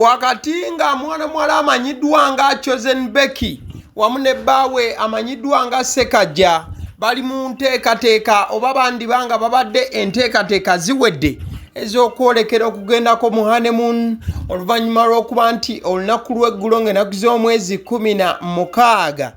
Wakati nga mwana muwala amanyiddwa nga Chosen Becky wamu ne bbaawe amanyiddwa nga Ssekajja bali mu nteekateeka oba bandiba nga babadde enteekateeka ziwedde ez'okwolekera okugendako mu honeymoon oluvannyuma lw'okuba nti olunaku lw'eggulo ng'ennaku z'omwezi 16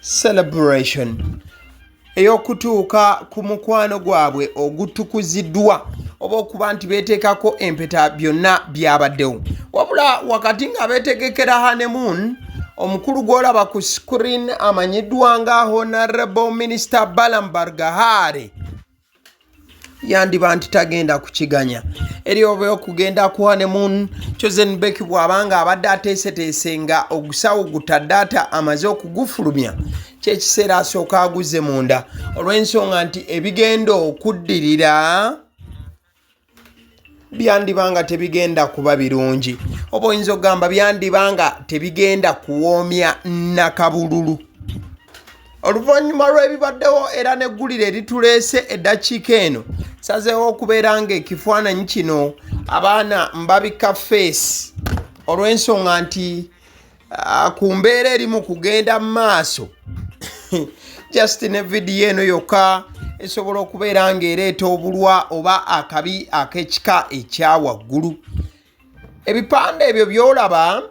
celebration ey'okutuuka ku mukwano gwabwe ogutukuziddwa oba okuba nti beeteekako empeta byonna byabaddewo. Wabula wakati nga beetegekera honeymoon, omukulu gw'olaba ku screen amanyiddwa nga Honorable Minister Balaam Barugahare yandiba nti tagenda kukiganya eri oba okugenda ku honeymoon. Chosen Becky bw'aba nga abadde ateeseteese nga ogusawo gutaddaata amaze okugufulumya, kyekiseera asooka aguze munda olw'ensonga nti ebigenda okuddirira byandiba nga tebigenda kuba birungi, oba oyinza okugamba byandiba nga tebigenda kuwoomya nakabululu. Oluvannyuma lw'ebibaddewo era n'eggulire erituleese eddakiika eno, sazeewo okubeera ng'ekifaananyi kino abaana mbabika feesi olw'ensonga nti ku mbeera eri mu kugenda mu maaso, just ne vidiyo eno yokka esobola okubeera ng'ereeta obulwa oba akabi ak'ekika ekya waggulu. Ebipande ebyo by'olaba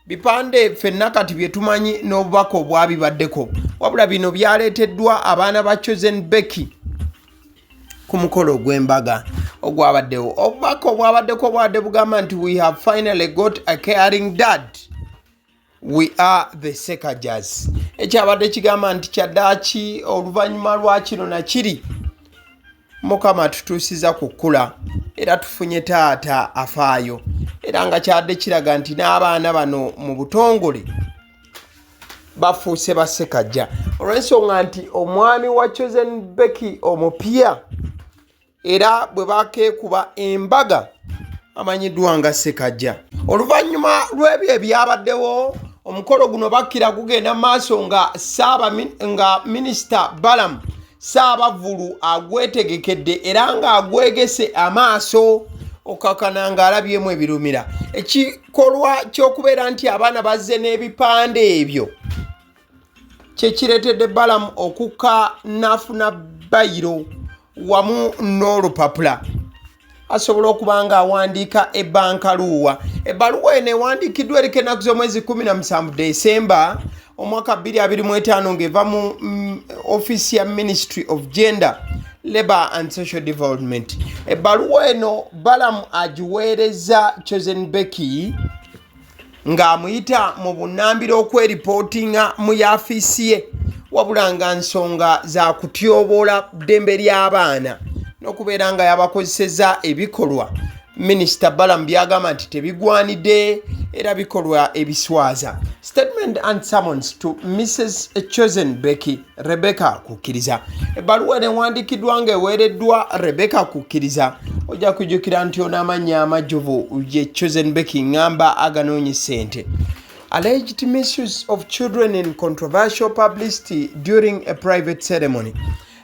bipande ffenna kati bye tumanyi n'obubaka obwabibaddeko, wabula bino byaleeteddwa abaana ba Chosen Becky ku mukolo ogw'embaga ogwabaddewo. Obubaka obwabaddeko bwabadde bugamba nti, "We have finally got a caring dad. We are the Sekajas." Ekyabadde kigamba nti kyaddaaki oluvannyuma lwa kino nakiri Mukama atutuusiza ku kkula era tufunye taata afaayo, era nga kyadde kiraga nti n'abaana bano mu butongole bafuuse Bassekajja olw'ensonga nti omwami wa Chosen Becky omupya era bwe bakeekuba embaga amanyiddwa nga Ssekajja. Oluvannyuma lw'ebyo ebyabaddewo, omukolo guno bakkira gugenda mu maaso nga saaba nga Minisita Balaam Ssaabavvulu agwetegekedde era ng'agwegese amaaso okakana ng'alabyemu ebirumira. Ekikolwa ky'okubeera nti abaana bazze n'ebipande ebyo kye kireetedde Balaam okukka n'afuna bayiro wamu n'olupapula asobola okuba nga awandiika ebbankaluuwa. Ebbaluwa eno ewandiikiddwa eriko ennaku z'omwezi 17 Desemba omwaka 2025 ng'eva mu ofiisi ya Ministry of Gender, Labour and Social Development. Ebbaluwa eno Balaam agiweereza Chosen Becky ng'amuyita mu bunnambiro okweripootinga mu yaafiisi ye, wabula nga nsonga za kutyoboola ddembe ly'abaana n'okubeera nga yabakozeseza ebikolwa Minisita Balaam byagamba nti tebigwanidde era bikolwa ebiswaza. Statement and summons to Mrs Chosen Becky Rebecca Kukkiriza. Ebbaluwa newandiikiddwa ng'eweereddwa Rebecca Kukkiriza. Ojja kujjukira nti ono amannya amajjuvu ye Chosen Becky, ngamba aganoonya ssente. Alleged misuse of children in controversial publicity during a private ceremony.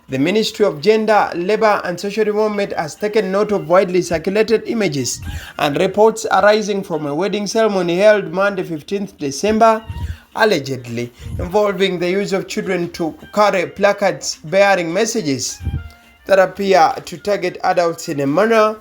The Ministry of Gender, Labour and Social Development has taken note of widely circulated images and reports arising from a wedding ceremony held Monday, 15th December, allegedly involving the use of children to carry placards bearing messages that appear to target adults in a manner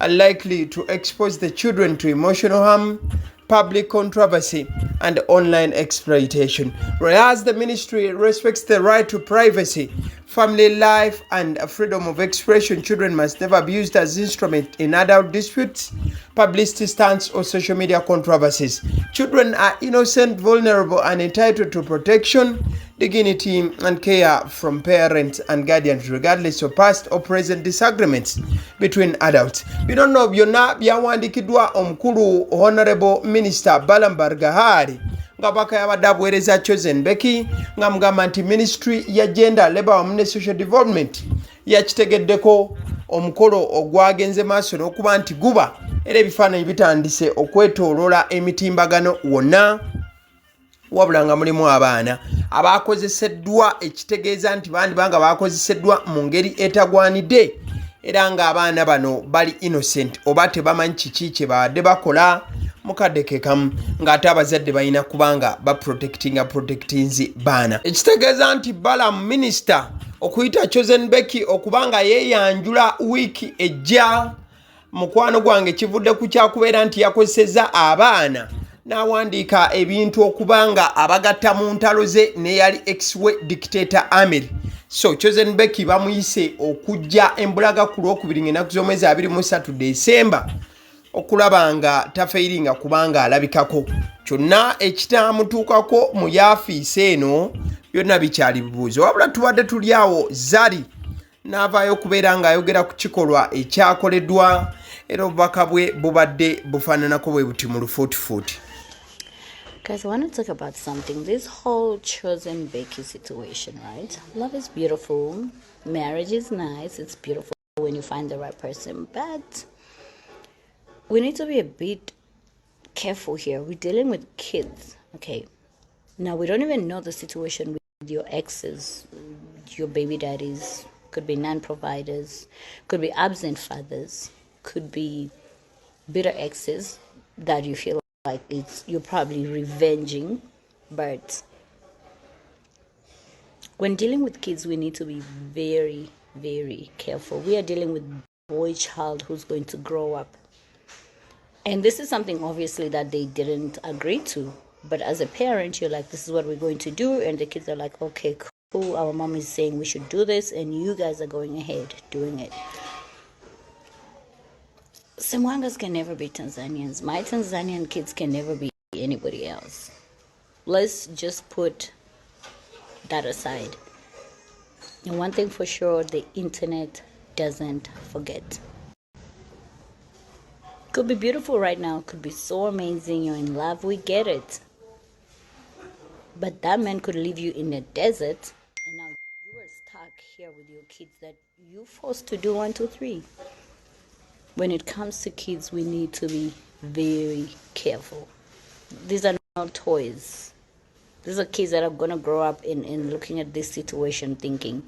likely to expose the children to emotional harm, public controversy, and online exploitation. Whereas the ministry respects the right to privacy, family life, and freedom of expression, children must never be used as instruments in adult disputes, publicity stunts, or social media controversies. Children are innocent, vulnerable, and entitled to protection, dignity, and care from parents and guardians, regardless of past or present disagreements between adults. Bino nno byonna byawandiikiddwa omukulu Honorable Minister Balaam Barugahare nga baka yabadde abuweereza Chosen Becky nga mugamba nti Ministry ya Gender, Labour wamu ne Social Development yakitegeddeko omukolo ogwagenze maaso n'okuba nti guba era ebifaananyi bitandise okwetooloola emitimbagano wonna, wabula nga mulimu abaana abakozeseddwa, ekitegeeza nti bandiba nga bakozeseddwa mu ngeri etagwanidde. era ng'abaana bano bali innocent oba tebamanyi kiki kye babadde bakola mukadde ke kamu ng'ate abazadde balina kubanga baprotectinga protectinzi baana. Ekitegeeza nti Balaam minisita okuyita Chosen Becky okuba nga yeeyanjula wiiki ejja, mukwano gwange, kivudde ku kyakubeera nti yakozesezza abaana n'awandiika ebintu okuba nga abagatta mu ntalo ze n'eyali ex we Dictator Amir. So Chosen Becky bamuyise okujja embulaga ku Lwokubiri ng'ennaku z'omwezi 23 Desemba okulaba nga tafeiringa kubanga alabikako. Kyonna ekitaamutuukako mu yaafiisi eno byonna bikyali bibuuzo. Wabula tubadde tuli awo, Zari n'avaayo okubeera ng'ayogera ku kikolwa ekyakoleddwa, era obubaka bwe bubadde bufaananako bwe buti mu lufuutifuuti. Guys, I want to talk about something. This whole Chosen Becky situation, right? Love is beautiful. Marriage is nice. It's beautiful when you find the right person. But we need to be a bit careful here. We're dealing with kids, okay? Now, we don't even know the situation with your exes, your baby daddies, could be non providers, could be absent fathers, could be bitter exes that you feel like it's you're probably revenging. But when dealing with kids, we need to be very, very careful. We are dealing with boy child who's going to grow up, and this is something obviously that they didn't agree to. But as a parent, you're like, "This is what we're going to do," and the kids are like, "Okay, cool, our mom is saying we should do this," and you guys are going ahead doing it. Semwangas can never be Tanzanians. My Tanzanian kids can never be anybody else. Let's just put that aside. And one thing for sure, the internet doesn't forget. Could be beautiful right now, could be so amazing, you're in love, we get it. But that man could leave you in the desert, and now you are stuck here with your kids that you forced to do one, two, three. When it comes to kids, we need to be very careful. These are not toys. These are kids that are going to grow up in looking at this situation thinking,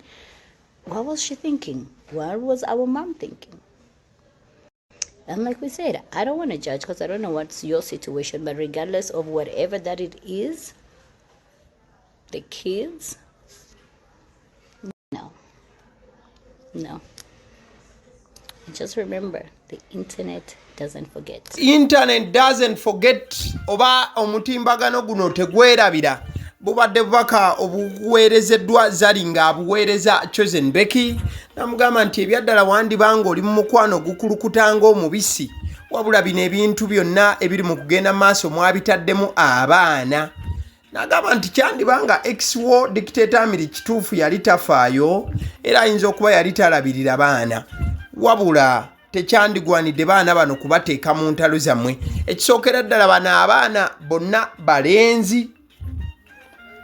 "What was she thinking? What was our mom thinking?" And like we said, I don't want to judge because I don't know what's your situation, but regardless of whatever that it is, the kids, no. And just remember, the internet doesn't forget. Internet doesn't forget oba omutimbagano guno tegwerabira. Bubadde bubaka obuweerezeddwa Zari ng'abuweereza Chosen Becky, namugamba nti ebyaddala wandiba nga oli mu mukwano ogukulukuta ng'omubisi, wabula bino ebintu byonna ebiri mu kugenda maaso mwabitaddemu abaana. N'agamba nti kyandiba nga ex wo Dictator Amiri kituufu yali tafaayo era ayinza okuba yali talabirira baana, wabula tekyandigwanidde baana bano kubateeka mu ntalo zammwe. Ekisookera ddala, bano abaana bonna balenzi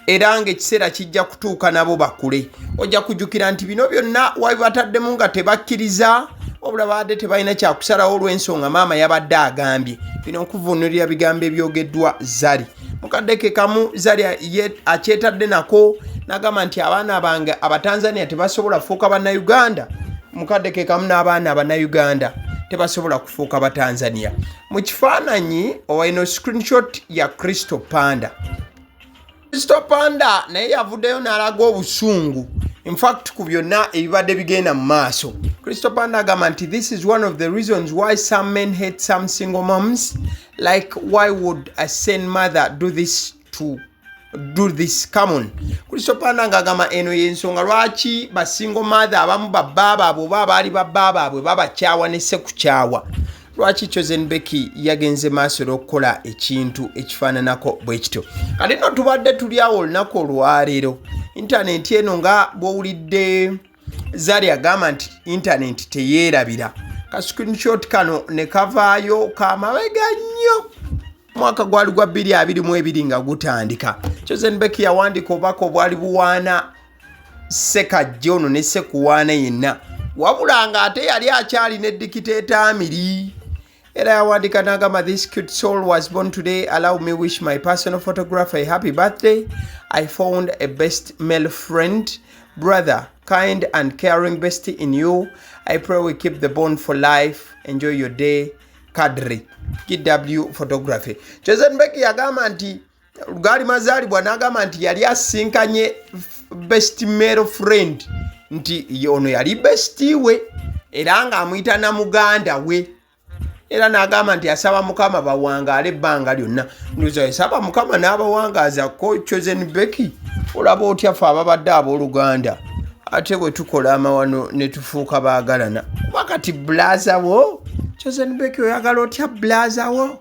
era ng'ekiseera kijja kutuuka nabo bakule. Ojja kujjukira nti bino byonna wabibataddemu nga tebakkiriza, wabula babadde tebalina kyakusalawo olw'ensonga maama yabadde agambye. Bino nkuvuunulira bigambo ebyogeddwa Zari. Mukadde ke kamu Zari ye akyetadde nako n'agamba nti abaana bange Abatanzania tebasobola kufuuka Bannayuganda, mukadde ke kamu n'abaana Abannayuganda tebasobola kufuuka Batanzania. Mu kifaananyi owa eno screenshot ya Crystal Panda. Crystal Panda naye yavuddeyo n'alaga obusungu infact ku byonna ebibadde bigenda mu maaso. Crystal Panda agamba nti this is one of the reasons why some men hate some single moms. Like, why would a sane mother do this to do this? Come on. Crystal Panda ng'agamba eno y'ensonga lwaki ba single mother abamu babba baabwe oba abaali babba baabwe babakyawa ne sekukyawa. Lwaki Chosen Becky yagenze maaso n'okukola ekintu ekifaananako bwe kityo? Kati nno tubadde tuli awo olunaku olwaleero, intaneti eno nga bw'owulidde Zari agamba nti intaneti teyeerabira. Ka screenshot kano ne kavaayo kamabega nnyo, mwaka gwali gwa 2022 nga gutandika. Chosen Becky yawandiika obubaka obwali buwaana Sekajja ono ne Sekuwaana yenna, wabula ng'ate yali akyali ne Dictator Amiri. Era yawandiika n'agamba, "This cute soul was born today. Allow me wish my personal photographer a happy birthday. I found a best male friend. Brother, kind and caring bestie in you. I pray we keep the bond for life. Enjoy your day. Kadri. KW Photography. Chosen Becky yagamba nti gaali mazaalibwa n'agamba nti yali asisinkanye best male friend nti ono yali best we era ng'amuyita na muganda we era n'agamba nti asaba mukama bawangaale ebbanga lyonna ndoza esaba mukama n'abawangaaza ko Chosen Becky olaba otya fe ababadde abooluganda ate bwe tukola amawano ne tufuuka baagalana kuba kati bulaza wo Chosen Becky oyagala otya bulaza wo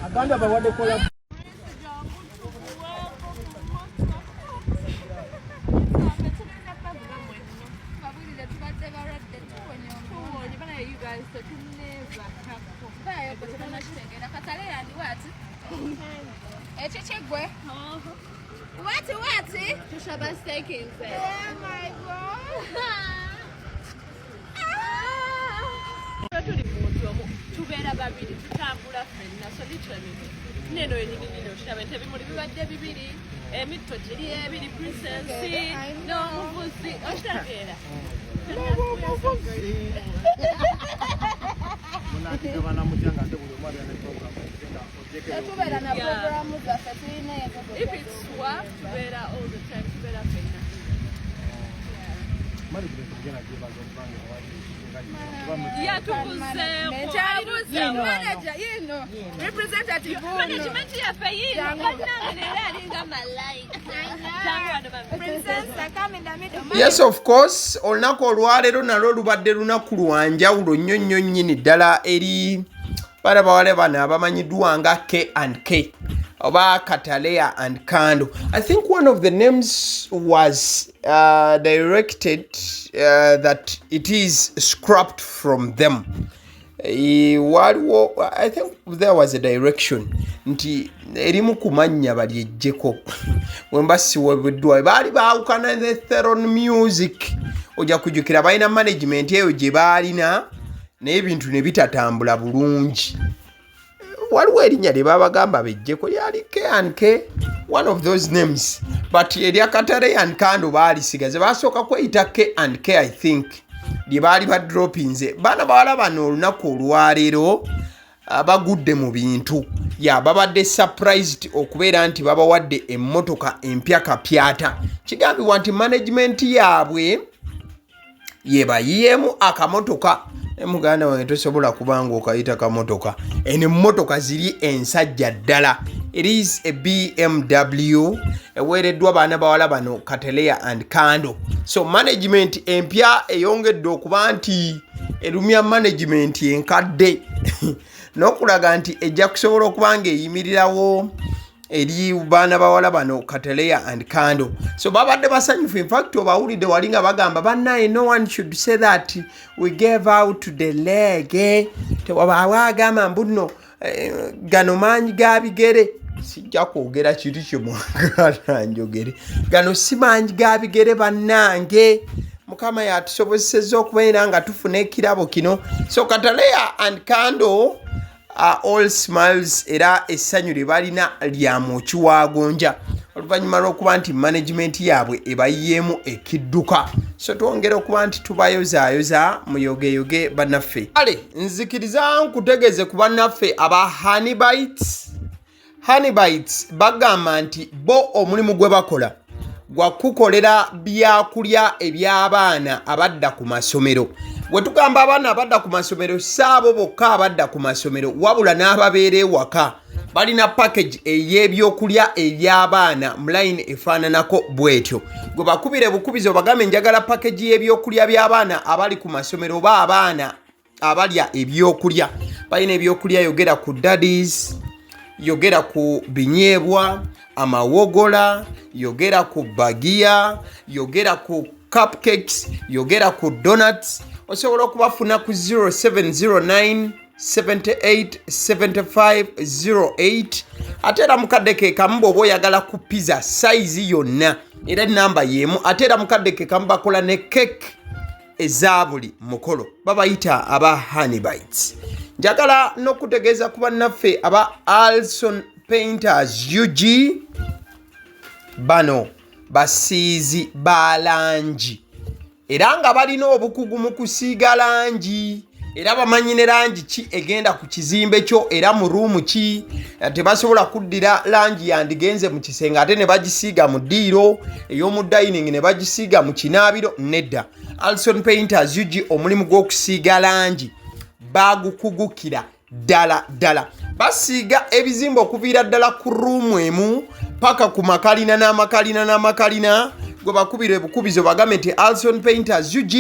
Aganda bawadde kola Ekikigwe. What what? Oh my God. Tuli muntu omu tubeera babiri tutambula ffenna so literally neno yenyini nyini okiraba nti ebimuli bibadde bibiri emitto giri ebiri princess n'omuvuzi okitegeera. Tetubeera na programu zaffe tulina ezo. If it's work tubeera all the time tubeera ffenna. Management yaffe yiino bannange leero alinga malayika. Yes of course olunaku olwaleero nalwo lubadde lunaku lwa njawulo nnyo nnyo nnyini ddala eri baana bawala bano abamanyiddwa nga K and K oba Katalea and Kando. I think one of the names was directed that it is scrapped from them. Waliwo I think there was a direction nti erimu ku mannya balyejjeko wemba siwebuddwa baali baawukana ne Theron Music ojja kujjukira balina management eyo gye baalina naye ebintu ne bitatambula bulungi waliwo erinnya lye babagamba bejjeko lyali K and K one of those names but erya Katale and Kando baalisigaze basooka kweyita K and K I think lye baali badropinze baana bawala bano olunaku olwaleero bagudde mu bintu ya babadde surprised okubeera nti babawadde emmotoka empya kapyata kigambibwa nti management yaabwe yebayiyeemu akamotoka ne muganda wange tosobola kubanga okayita kamotoka eno emmotoka ziri ensajja ddala it is a BMW eweereddwa baana bawala bano Kataleya and Kando so management empya eyongedde okuba nti erumya management enkadde n'okulaga nti ejja kusobola okuba nga eyimirirawo eri baana bawala bano Kataleya and Kando so babadde basanyufu infact obawulidde wali nga bagamba bannaye no one should say that we gave out the leg tewabaawo agamba mbu nno gano maanyi ga bigere sijja kwogera kintu kye mwagala njogere gano si maanyi ga bigere bannange mukama yatusobozesezza okubeera nga tufuna ekirabo kino so Kataleya and Kando are all smiles era essanyu lye balina lya mwoki wa gonja oluvannyuma lw'okuba nti management yaabwe ebayiyeemu ekidduka so twongera okuba nti tubayozaayoza muyogeyoge bannaffe kale nzikiriza nkutegeeze ku bannaffe aba Honey Bites. Honey Bites bagamba nti bo omulimu gwe bakola gwa kukolera byakulya eby'abaana abadda ku masomero. Bwe tugamba abaana abadda ku masomero, si abo bokka abadda ku masomero, wabula n'ababeera ewaka. Balina package ey'ebyokulya eby'abaana mu layini efaananako bw'etyo. Gwe bakubire bukubizi obagambe njagala package y'ebyokulya by'abaana abali ku masomero oba abaana abalya ebyokulya. Balina ebyokulya, yogera ku daddies, yogera ku binyeebwa, amawogola, yogera ku bagiya, yogera ku cupcakes, yogera ku donuts. Osobola okubafuna ku 0709 78 75 08. Ate era mukadde ke kamu bw'oba oyagala ku pizza sayizi yonna, era enamba y'emu. Ate era mukadde ke kamu bakola ne cake eza buli mukolo, babayita aba Honey Bites. Njagala n'okutegeeza ku bannaffe aba Alson Painters UG. Bano basiizi ba langi era nga balina obukugu mu kusiiga langi, era bamanyi ne langi ki egenda ku kizimbe kyo era mu ruumu ki. Tebasobola kuddira langi yandigenze mu kisenge ate ne bagisiiga mu ddiiro ey'omu dining, ne bagisiiga mu kinaabiro. Nedda, Alson Painters UG omulimu gw'okusiiga langi bagukugukira ddala ddala. Basiiga ebizimbe okuviira ddala ku ruumu emu paka ku makalina n'amakalina n'amakalina. Gwe bakubira ebukubizo bagambe nti Alson Painters UG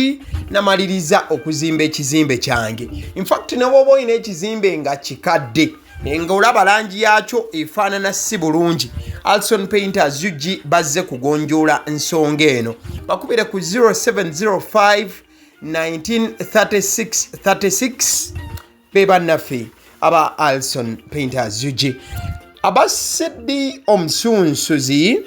namaliriza okuzimba ekizimbe kyange. Infact, ne bw'oba olina ekizimbe nga kikadde nga olaba langi yakyo efaanana si bulungi, Alson Painters UG bazze kugonjoola nsonga eno. Bakubire ku 0705 1936 36. Be bannaffe aba Alson Painters UG. Abaseddi omusunsuzi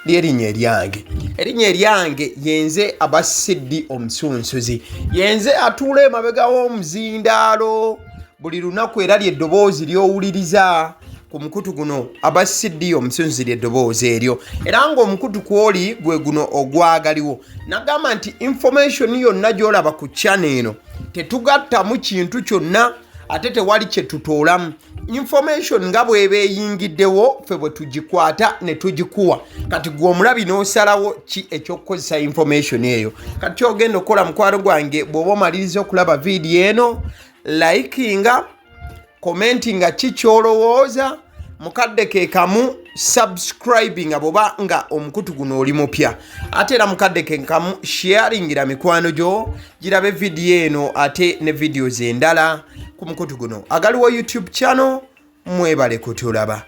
lyerinnya eryange, erinnya eryange yenze Abasiddi omusunsuzi, yenze atuula emabega w'omuzindaalo buli lunaku, era lyeddoboozi ly'owuliriza ku mukutu guno. Abasiddi omusunsuzi lyeddoboozi eryo, era ng'omukutu kwoli gwe guno ogwagaliwo. Nagamba nti information yonna gy'olaba ku channel eno tetugattamu kintu kyonna, ate tewali kye tutoolamu. Information nga bw'eba eyingiddewo, ffe bwe tugikwata ne tugikuwa. Kati gwe omulabi n'osalawo ki ekyokukozesa information eyo. Kati kyogenda okukola, mukwano gwange, bw'oba omaliriza okulaba vidiyo eno, likinga, commentinga ki kyolowooza, mukadde ke kamu subscribinga bw'oba nga omukutu guno oli mupya. Ate era mukadde ke kamu sharingira mikwano gyo girabe vidiyo eno ate ne videos endala ku mukutu guno agaliwo YouTube channel. Mwebale kutulaba.